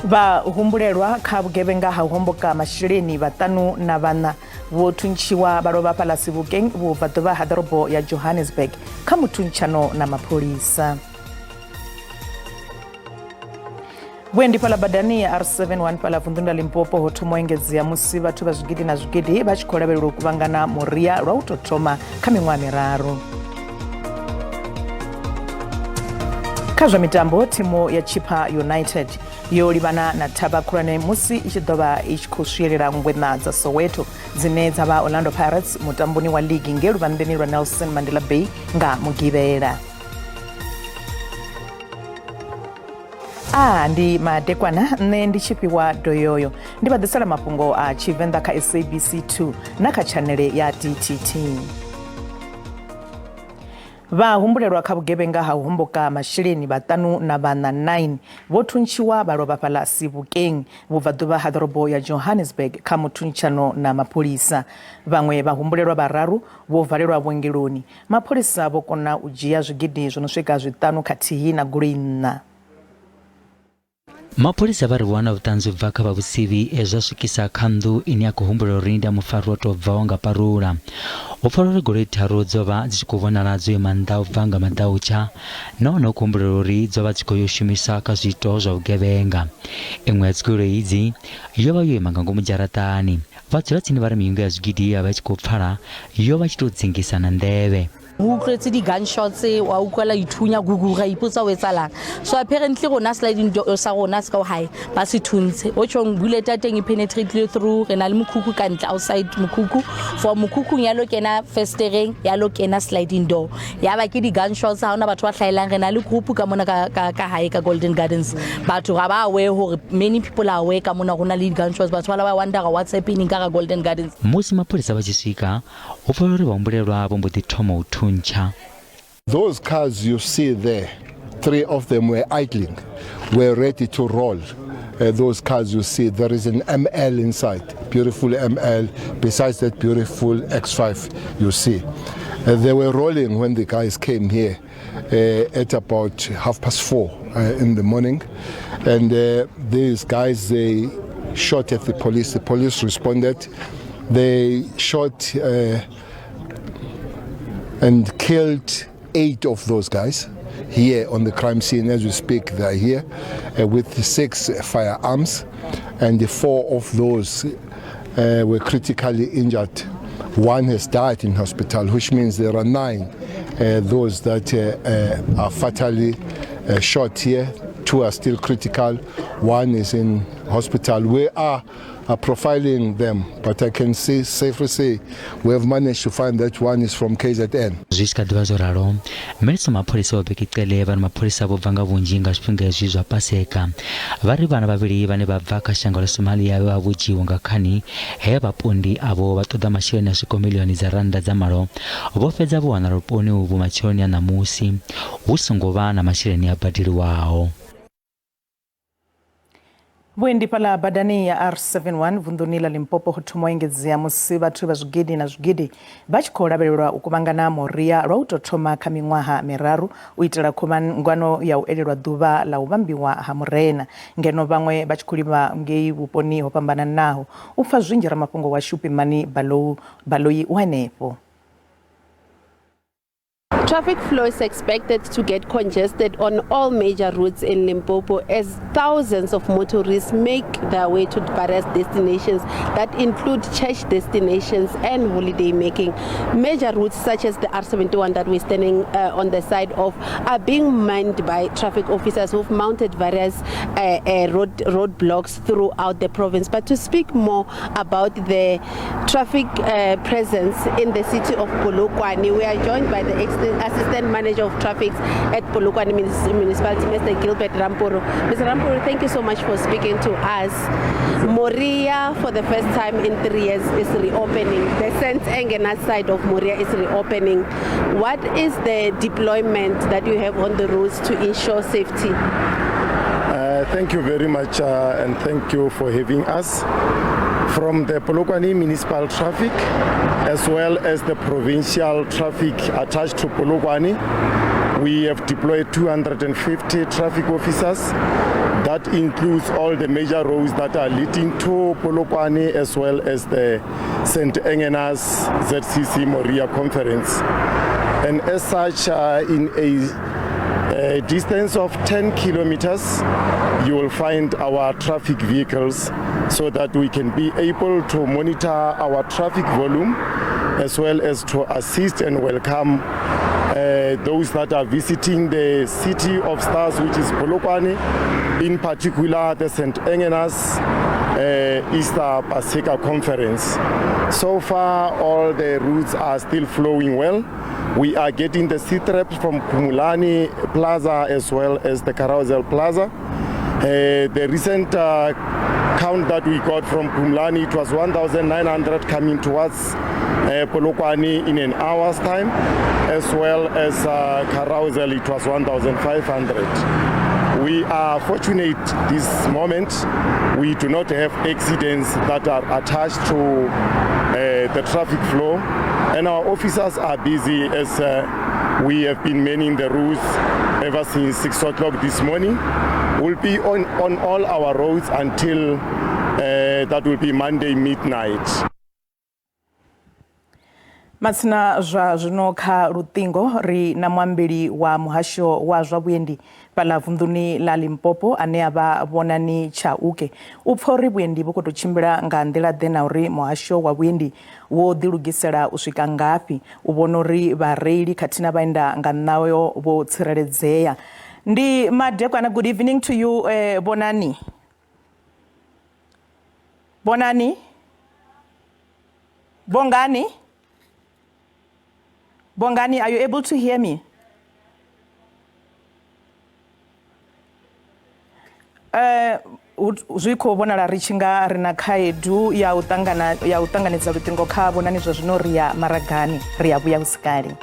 Vha humbulelwa kha vhugevhenga ha u homboka masheleni vhaṱanu na vhaṋa vho thuntshiwa vha lovha fhaḽa Sebokeng vhubvaḓuvha ha ḓorobo ya Johannesburg kha muthuntshano na mapholisa. Vhuendi fhaḽa badani ya R71 fhaḽa vunḓuni ḽa Limpopo ho thoma u engedzea musi vhathu vha zwigidi na zwigidi vha tshi khou lavhelelwa u kuvhangana Moria lwa u tou thoma kha miṅwaha miraru. Kha zwa mitambo, thimu ya Chippa United yo livhana na thavha khulwane musi i tshi ḓo vha i tshi khou swielela ngweṋa dza Soweto dzine dza vha Orlando Pirates mutamboni wa ligi ngei luvhanḓeni lwa Nelson Mandela Bay nga Mugivhela. A ndi madekwana nṋe ndi tshifhiwa doyoyo ndi vha ḓisela mafhungo a Tshivenḓa kha SABC 2 na kha tshanele ya DTT. Vha humbulelwa kha vhugevhenga ha u homboka masheleni vhaṱanu na vhaṋa 9 vho thuntshiwa vha lovha fhaḽa Sebokeng vhubvaḓuvha ha ḓorobo ya Johannesburg kha muthuntshiano na mapholisa. Vhaṅwe vhahumbulelwa vhararu vho valelwa vhuongeloni. Mapholisa vho kona u dzhia zwigidi zwo no swika zwiṱanu khathihi na goloi nṋa. Mapholisa vha ri vho wana vhuṱanzi u bva kha vha vhusivhi he zwa swikisa kha nnḓu ine ya khou humbulelwa uri ndi ya mufarwa o tou bvaho nga parula. Hu pfala uri goloi tharu dzo vha dzi tshi khou vhonala dzo ima nnḓa u bva nga maḓautsha nahone hu khou humbulelwa uri dzo vha dzi khou yo shumiswa kha zwiito zwa vhugevhenga. Iṅwe ya dzigoloi idzi yo vha yo ima nga ngomu dzharaṱani. Vhadzulatsini vha ri miungo ya zwigidi ye ya vha i tshi khou pfala yo vha i tshi tou dzingisa na nḓevhe. Re utlwetse di-gunshots wa utlwela dithunya gugu ra ipotsa o etsalang. So apparently rona sliding door sa rona se ka gae ba se thuntse, o tjhong bullet ya teng e penetrateile through. Re na le mokhukhu ka ntle, outside mokhukhu, for mokhukhung ya lo kena festereng, ya lo kena sliding door, ya ba ke di-gunshots. Ha hona batho ba hlaelang. Re na le group ka mona ka hae ka Golden Gardens. Batho ga ba aware hore, many people are aware ka mona go na le di-gunshots. Batho ba la ba wondera what's happening ka ga Golden Gardens. Musi mapholisa vha tshi swika, Hu pfala uri vhahumbulelwa vho mbo ḓi thoma u thuntsha. Those cars you see there, three of them were idling, were ready to roll. Those cars you see, there is an ML inside, beautiful ML, besides that beautiful X5 you see. They were rolling when the guys came here at about 4:30 in the morning. And these guys, they shot at the police. The police responded. They shot and killed 8 of those guys here on the crime scene. As we speak, they are here with 6 firearms, and the 4 of those were critically injured. 1 has died in hospital, which means there are 9 those that are fatally shot here. 2 are still critical, 1 is in hospital. We are profiling them, but I can safely say we have managed to find that 1 is from KZN. Zwi tshi kha ḓi vha zwo ralo, Minisiṱa wa mapholisa Vho Bheki Cele vha ri mapholisa vho bva nga vhunzhi nga zwifhinga hezwi zwa Paseka. Vha ri vhana vhavhili vhane vha bva kha shango ḽa Somalia vhe vha vho dzhiiwa nga khani he vhapondi avho vha ṱoḓa masheleni a swikaho miḽioni dza rannda dza malo vho fhedza vho wanala vhuponi uvhu matsheloni a ṋamusi hu songo vha na masheleni a badeliwaho. Vhuendi fhaḽa badani ya R71 vunḓuni ḽa Limpopo ho thoma u engedzea musi vhathu vha zwigidi na zwigidi vha tshi khou lavhelelwa u kuvhangana Moria lwa u tou thoma kha miṅwaha miraru u itela khuvhangano ya u elelwa ḓuvha ḽa u vhambiwa ha Murena, ngeno vhaṅwe vha tshi khou livha ngei vhuponi ho fhambananaho. U pfa zwinzhi ramafhungo washu Pimani Baloyi u henefho. Traffic flow is expected to get congested on all major routes in Limpopo as thousands of motorists make their way to various destinations that include church destinations and holiday making. Major routes such as the R71 that we're standing on the side of are being manned by traffic officers who've mounted various roadblocks throughout the province. But to speak more about the traffic presence in the city of Polokwane, we are joined by the Assistant Manager of Traffic at Polokwane Municipality, Mr. Gilbert Rampuru. Mr. Rampuru, thank you so much for speaking to us. Moria, for the first time in 3 years, is reopening. The St. Engena side of Moria is reopening. What is the deployment that you have on the roads to ensure safety? Thank you very much, and thank you for having us. From the Polokwane Municipal Traffic, as well as the provincial traffic attached to Polokwane, We have deployed 250 traffic officers. That includes all the major roads that are leading to Polokwane as well as the St. Engenas ZCC Moria Conference. And as such, in a distance of 10 kilometers, you will find our traffic vehicles so that we can be able to monitor our traffic volume as well as to assist and welcome those that are visiting the City of Stars, which is Polokwane, in particular the St. Engenas Easter Paseka Conference. So far, all the routes are still flowing well. We are getting the C-traps from Kumulani Plaza as well as the Carousel Plaza. The recent count that we got from Kumulani, it was 1,900 coming towards Polokwane in an hour's time, as well as Carousel, it was 1,500. We are fortunate this moment. We do not have accidents that are attached to the traffic flow, and our officers are busy as we have been manning the roads ever since 6 o'clock this morning. We'll be on all our roads until that will be Monday midnight. Matsina zwa zwino kha luṱingo ri na muambeli wa muhasho wa zwa vhuendi fhaḽa vunḓuni ḽa Limpopo ane a vha Vhonani Chauke. U pfa uri vhuendi vhu khou tou tshimbila nga nḓila ḓe na uri muhasho wa vhuendi wo ḓilugisela u swika ngafhi u vhona uri vhareili khathihi na vhaenda nga ṋayo vho tsireledzea. Ndi madekwana, good evening to you, Vhonani. Vhonani? Bongani? Bongani, are you able to hear me? Zwi khou vhonala ri tshi nga ri na khaedu ya u ṱangana ya u ṱanganedza luṱingo kha Vhonani zwa zwino ri ya maragani, ri ya vhuya husikale.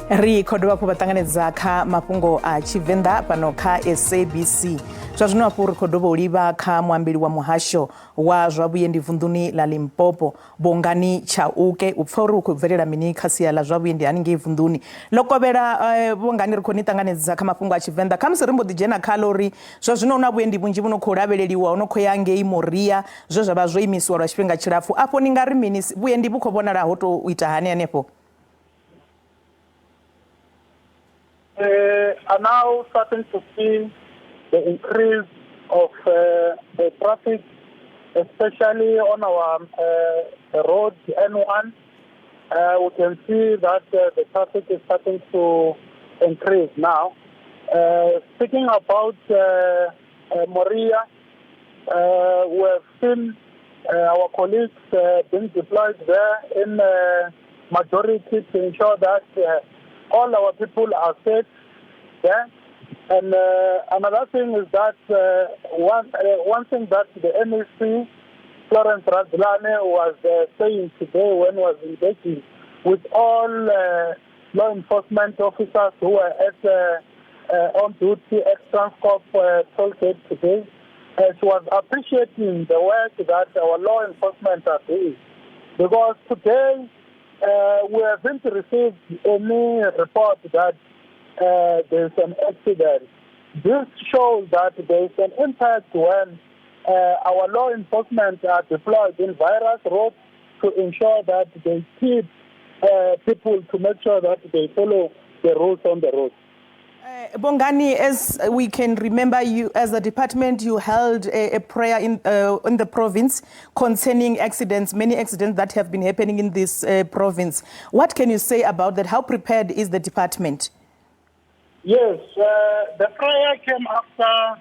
Ri khou dovha hafhu vha ṱanganedza kha mafhungo a Tshivenḓa fhano kha SABC. Zwa zwino hafhu ri khou dovha u livha kha muambeli wa muhasho wa zwa vhuendi vunḓuni ḽa Limpopo, Bongani Chauke, u pfa uri hu khou bvelela mini kha sia ḽa zwa vhuendi haningei vunḓuni. Ḽo kovhela Bongani, ri khou ni ṱanganedza kha mafhungo a Tshivenḓa. Khamusi ri mbo ḓi dzhena khaḽo uri zwa zwino hu na vhuendi vhunzhi vhu no khou lavheleliwa, hu no khou ya ngei Moria, zwe zwa vha zwo imisiwa lwa tshifhinga tshilapfu. Afho ni nga ri mini? Vhuendi vhu khou vhonala ho tou ita hani hanefho? Are now starting to see the increase of the traffic, especially on our road N1. We can see that the traffic is starting to increase now. Speaking about Moria, we have seen our colleagues being deployed there in majority to ensure that all our people are safe there. And another thing is that one thing that the MEC, Florence Radzilani, was saying today when was engaging with all law enforcement officers who were at on duty at Transcorp tollgate today, she was appreciating the work that our law enforcement are doing. Because today we haven't received any report that there's an accident. This shows that there is an impact when our law enforcement are deployed in various roads to ensure that they keep people to make sure that they follow the rules on the road. Bongani, as we can remember, you as a department, you held a prayer in the province concerning accidents, many accidents that have been happening in this province. What can you say about that? How prepared is the department? Yes, the prayer came after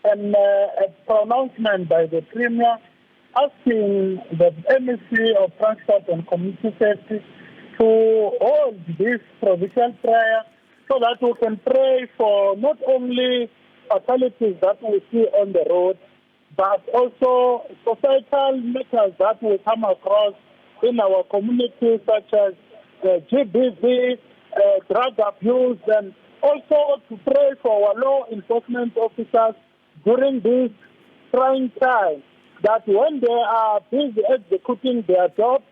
a pronouncement by the Premier asking the MEC of Transport and Community Safety to hold this provincial prayer so that we can pray for not only fatalities that we see on the road, but also societal matters that we come across in our community, such as GBV, drug abuse, and also to pray for our law enforcement officers during this trying time, that when they are busy executing their job,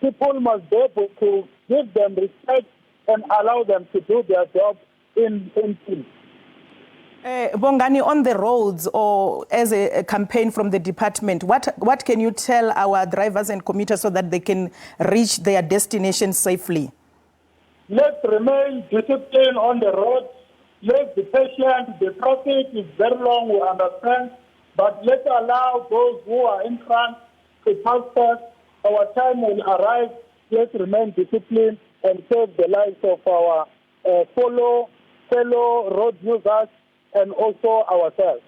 People must be able to give them respect and allow them to do their job in peace. Bongani, on the roads or as a campaign from the department, what can you tell our drivers and commuters so that they can reach their destination safely? Let's remain disciplined on the roads. Let's be patient. The traffic is very long, we understand. But let's allow those who are in front to pass first. Our time will arrive. Let's remain disciplined and save the lives of our fellow road users and also ourselves.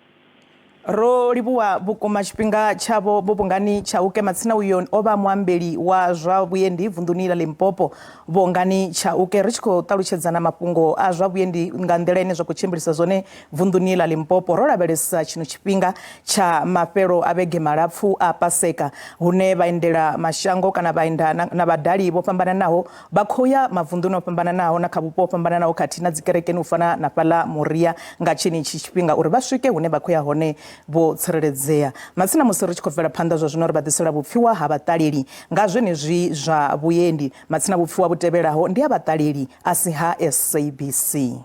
Ro livhuwa vhukuma tshifhinga tshavho Vho Bongani Chauke. Matsina uyo o vha muambeli wa zwa vhuendi vunḓuni ḽa Limpopo, Bongani Chauke, ri tshi khou ṱalutshedzana mafhungo a zwa vhuendi nga nḓila ine zwa khou tshimbilisa zwone vunḓuni ḽa Limpopo. Ro lavhelesa tshino tshifhinga tsha mafhelo a vhege malapfu a Paseka, hune vhaendela mashango kana vhaenda na vhadali vho fhambananaho vha khou ya mavunḓuni o fhambananaho na kha vhupo ho fhambananaho khathihi na dzikerekeni u fana na fhaḽa Moria nga tshenetshi tshifhinga uri vha swike hune vha khou ya hone vho tsireledzea. Matsina musi ri tshi khou bvela phanḓa zwa zwino ri vha ḓisela vhupfiwa ha vhaṱaleli nga zwenezwi zwa vhuendi. Matsina vhupfiwa vhu tevhelaho ndi ha vhaṱaleli a si ha SABC.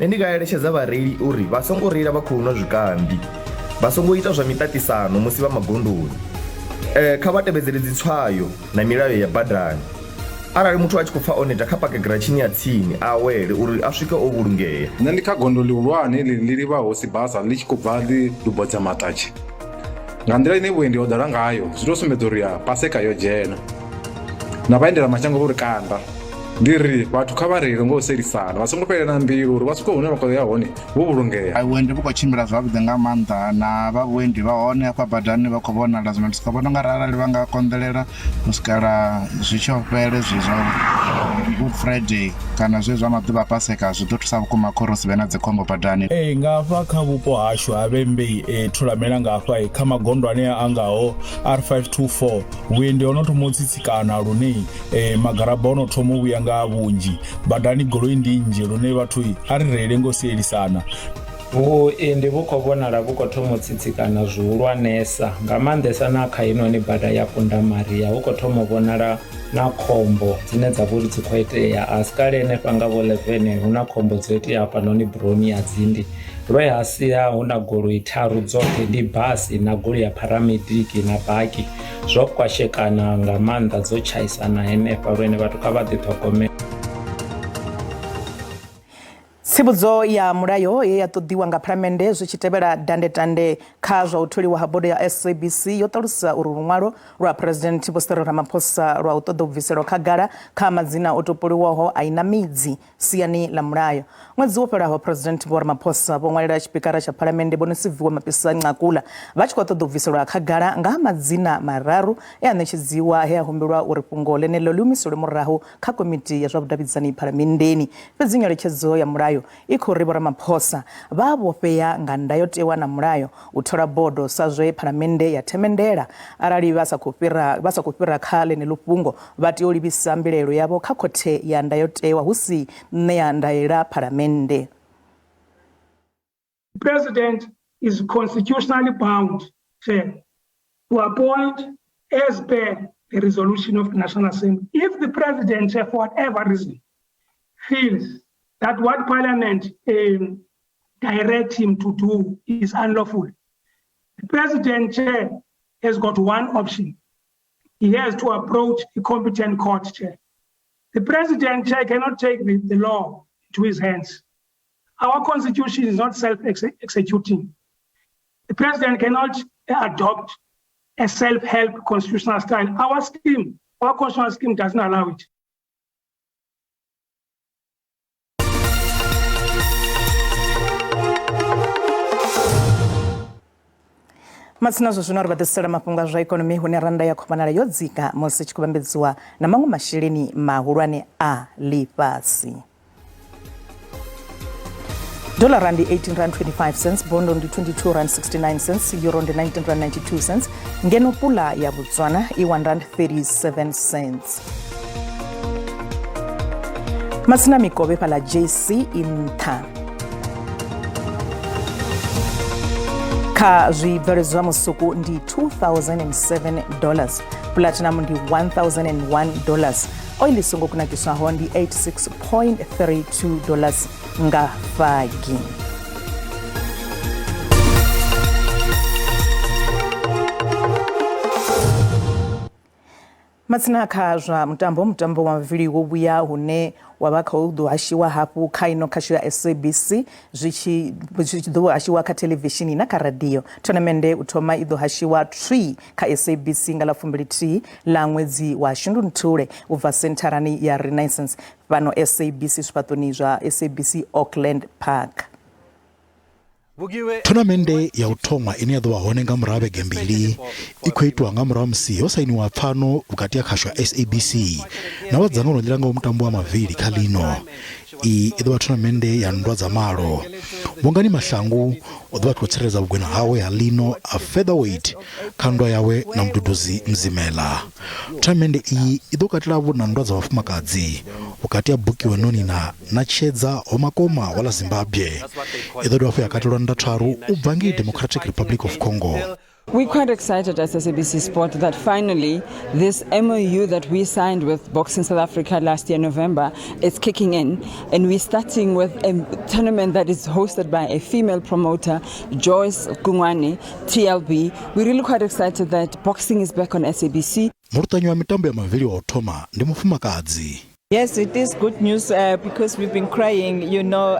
Nṋe ndi nga eletshedza vhareili uri vha songo reila vha khou nwa zwikambi, vha songo ita zwa miṱaṱisano musi vha magondoni. Kha vha tevhedzele dzitswayo na milayo ya badani. Arali muthu a tshi khou pfa o neta kha pake giratshini ya tsini a awele uri a swike o vhulungea. Nṋe ndi kha gondo ḽihulwane heḽi ḽi livhaho Sibasa ḽi tshi khou bva ḽi Lubodza Maṱatshe. Nga nḓila ine vhuendi ho ḓala ngayo zwi tou sumbedza uri ya Paseka yo dzhena. Na vhaendelamashango vho ri kanda. Ndi ri vhathu kha vha reile nga u selisana vha songo fhelelana mbilu uri vha swike hune vha khou ya hone vho vhulungea. Vhuendi vhu khou tshimbila zwavhuḓi nga maanḓa na vha vhuendi vha hone hafha badani vha khou vhonala zwino ndi soko vhona ungari arali vha nga konḓelela u swikela zwi tshi fhele zwi zwa Good Friday kana zwe zwa maḓuvha a Paseka zwi ḓo thusa vhukuma kha uri hu si vhe na dzikhombo badani. Ee, nga hafha kha vhupo hashu ha Vhembe Thulamela nga hafha kha magondo anea a ngaho R524 vhuendi ho no thoma u tsitsikana lune magaraba o no thoma u vhuya nga vhunzhi badani, goloi ndi nnzhi lune vhathu a ri reile ngo sielisana. Vhuendi vhu khou vhonala vhu khou thoma u tsitsikana zwihulwanesa nga maanḓesa na kha heinoni bada ya Punda Maria hu khou thoma u vhonala na khombo dzine dza vha uri dzi khou itea. A si kale henefha nga vho 11 hu na khombo dzo itea hafhanoni Broni ya Dzindi lwe ha sia hu na goloi tharu dzoṱhe ndi basi na goloi ya paramediki na baki zwo kwashekana nga maanḓa dzo tshaisana henefha lwene vhathu kha vha ḓiṱhogomele. Tsivhudzo ya mulayo ye ya ṱoḓiwa nga Phalamennde zwi tshi tevhela dandetande kha zwa u tholiwa ha bodo ya SABC yo ṱalusa uri luṅwalo lwa Phresidennde Vho Cyril Ramaphosa lwa u ṱoḓa u bviselwa khagala kha madzina o topoliwaho a i na midzi siani ḽa mulayo. Ṅwedzi wo fhelaho, Phresidennde Vho Ramaphosa vho ṅwalela Tshipikara tsha Phalamennde Vho Nosiviwe Mapisa-Nqakula vha tshi khou ṱoḓa u bviselwa khagala nga ha madzina mararu e a ṋetshedziwa he a humbelwa uri fhungo ḽeneḽo ḽi humiselwe murahu kha komiti ya zwa vhudavhidzani Phalamenndeni. Fhedzi nyeletshedzo ya mulayo i khou ri Vho Ramaphosa vha a vhofhea nga ndayotewa na mulayo u thola bodo sa zwe Phalamennde ya themendela. Arali vha sa khou fhira vha sa khou fhira kha ḽeneḽo fhungo, vha tea u livhisa mbilaelo yavho kha khothe ya ndayotewa hu si ṋea ndaela Phalamennde. The president is constitutionally bound, Chair, to appoint as per the resolution of the National Assembly. If the president, Chair, for whatever reason, feels that what Parliament directs him to do is unlawful, the president, Chair, has got one option. He has to approach a competent court, Chair. The president, Chair, cannot take the law into his hands. Our constitution is not self-executing. The president cannot adopt a self-help constitutional style. Our constitutional scheme doesn't allow it. Matsina zwa zwino ri vha ḓisela mafhungo a zwa ikonomi hune rannda ya khou vhonala yo dzika musi tshi khou vhambedziwa na maṅwe masheleni mahulwane a ḽifhasi. Dollar ndi 18 rand 25 cents, bondo ndi 22 rand 69 cents, euro ndi 19 rand 92 cents, ngeno pula ya Botswana i 1 rand 37 cents. Matsina mikovhe fhaḽa JC i nṱha. Kha zwibveledzwa musuku ndi $2007 dollars, platinum ndi $1001 dollars, oil i songo kunakiswaho ndi $86.32 dollars nga fagi. Matsina kha zwa mutambo, mutambo wa mavili wo vhuya hune wa vha khou ḓo hashiwa hafhu kha ino khasho ya SABC zwi tshi ḓo hashiwa kha thelevishini na kha radio. Thonamennde u thoma i ḓo hashiwa tswi kha SABC nga ḽa 21 ḽa ṅwedzi wa Shundunthule u bva sentharani ya Renaissance fhano SABC zwifhaṱoni zwa SABC Auckland Park. Thonamennde ya u thoma ine ya ḓo vha hone nga murahu ha vhege mbili i khou itwa nga murahu ha musi ho sainiwa pfano vhukati ha khasho ya SABC na vha dzangano ḽi langaho mutambo wa mavili kha ḽino. Iyi i ḓo vha thonamennde ya nndwa dza malo. Bongani Mahlangu u ḓo vha a tshi khou tsireledza vhugwena hawe ha ḽino ha featherweight kha nndwa yawe na Mduduzi Mzimela. Thonamennde iyi i ḓo katela vhu na nndwa dza vhafumakadzi vhukati ha Bukiwe Nonina na Tshedza Homakoma wa ḽa Zimbabwe. I ḓo dovha hafhu ya katelwa nndwa tharu u bva ngei Democratic Republic of Congo. We're quite excited as SABC Sport that finally this MOU that we signed with Boxing South Africa last year, November, is kicking in. And we're starting with a tournament that is hosted by a female promoter, Joyce Kungwani, TLB. We're really quite excited that boxing is back on SABC. Muluṱanyi wa mitambo ya mavili wa u thoma ndi mufumakadzi. Yes, it is good news because we've been crying, you know,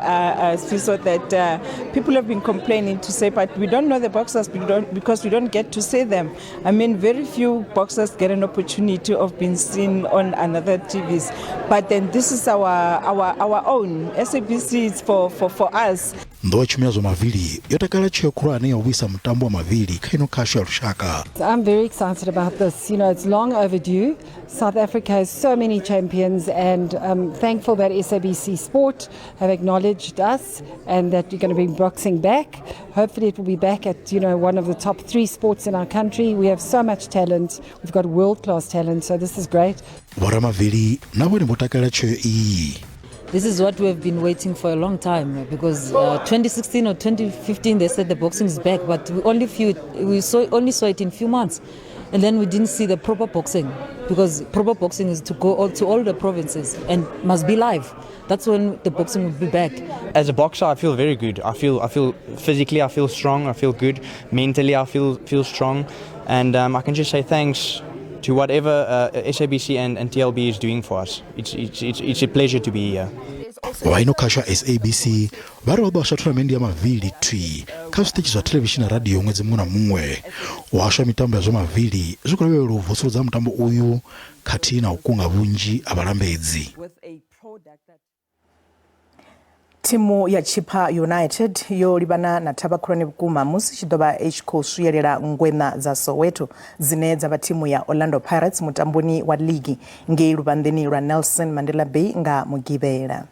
Sifiso, that people have been complaining to say, but we don't know the boxers because we don't get to see them. I mean, very few boxers get an opportunity of being seen on another TVs. But then this is our own. SABC is for us. Nḓowetshumo ya zwa mavili yo takalela tsheo khulwane ya u vhuisa mutambo wa mavili kha ino khasho ya lushaka. I'm very excited about this. You know, it's long overdue. South Africa has so many champions, and I'm thankful that SABC Sport have acknowledged us and that you're going to bring boxing back. Hopefully it will be back at, you know, one of the top 3 sports in our country. We have so much talent. We've got world-class talent, so this is great. Vhoramavili na vhone vho takalela tsheo iyi. This is what we've been waiting for a long time, because 2016 or 2015 they said the boxing is back, but we only saw it in few months, and then we didn't see the proper boxing, because proper boxing is to go to all the provinces and must be live. That's when the boxing will be back. As a boxer, I feel very good. I feel physically, I feel strong. I feel good mentally. I feel strong, and I can just say thanks to whatever SABC and TLB is doing for us. It's a pleasure to be here. Vha ino khasho ya SABC vha ri vha ḓo hasha thonamennde ya mavili thwi kha zwiṱitshi zwa thelevishini na radio ṅwedzi muṅwe na muṅwe. U hashwa mitambo ya zwa mavili zwi khou lavhelelwa u vusuludza mutambo uyu khathihi na u kunga vhunzhi ha vhalambedzi. Thimu ya Chippa United yo livhana na thavha khulwane vhukuma musi tshi ḓo vha i tshi khou swielela ngweṋa dza Soweto dzine dza vha thimu ya Orlando Pirates mutamboni wa ligi ngei luvhanḓeni lwa Nelson Mandela Bay nga Mugivhela.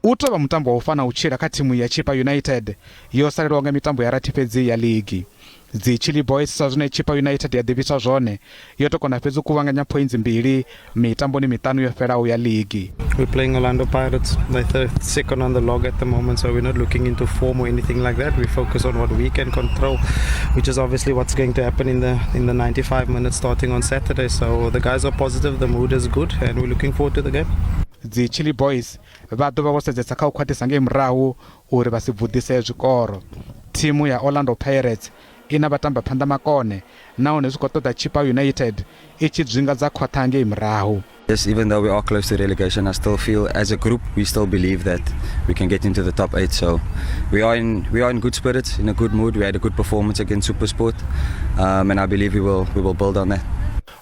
U tou vha mutambo wa u fana u tshila kha thimu ya Chippa United yo salelwaho nga mitambo ya rathi fhedzi ya ligi. Dzi Chilli Boys sa zwine Chippa United ya ḓivhiswa zwone yo tou kona fhedzi u kuvhanganya points mbili mitamboni miṱanu yo fhelaho ya ligi. We're playing Orlando Pirates. They're second on the log at the moment, so we're not looking into form or anything like that. We focus on what we can control, which is obviously what's going to happen in the 95 minutes starting on Saturday. So the guys are positive, the mood is good, and we're looking forward to the game. Dzi Chilli Boys vha ḓo vha vho sedzesa kha u khwaṱhisa ngei murahu uri vha si bvudise zwikoro. Thimu ya Orlando Pirates i na vhatambaphanḓa makone nahone zwi khou ṱoḓa Chippa United i tshi dzwinga dza khwaṱha ngei murahu. Yes, even though we are close to relegation, I still feel as a group we still believe that we can get into the top 8. So we are in good spirits, in a good mood. We had a good performance against SuperSport, and I believe we will build on that.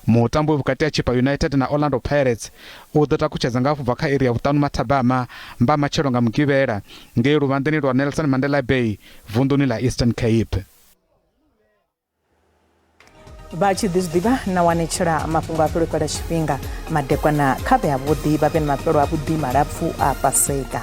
Mutambo vhukati ha Chippa United na Orlando Pirates u ḓo takutshedza nga bva kha iri ya 5 mathabama mba matshelo nga Mugivhela ngei luvhanḓeni lwa Nelson Mandela Bay vunduni ḽa Eastern Cape. Vha tshi ḓi zwi ḓivha na wanetshela mafhungo a fhelo fhela tshifhinga madekwana kha vhe avhuḓi vha vhe na mafhelo avhuḓi malapfu a Paseka.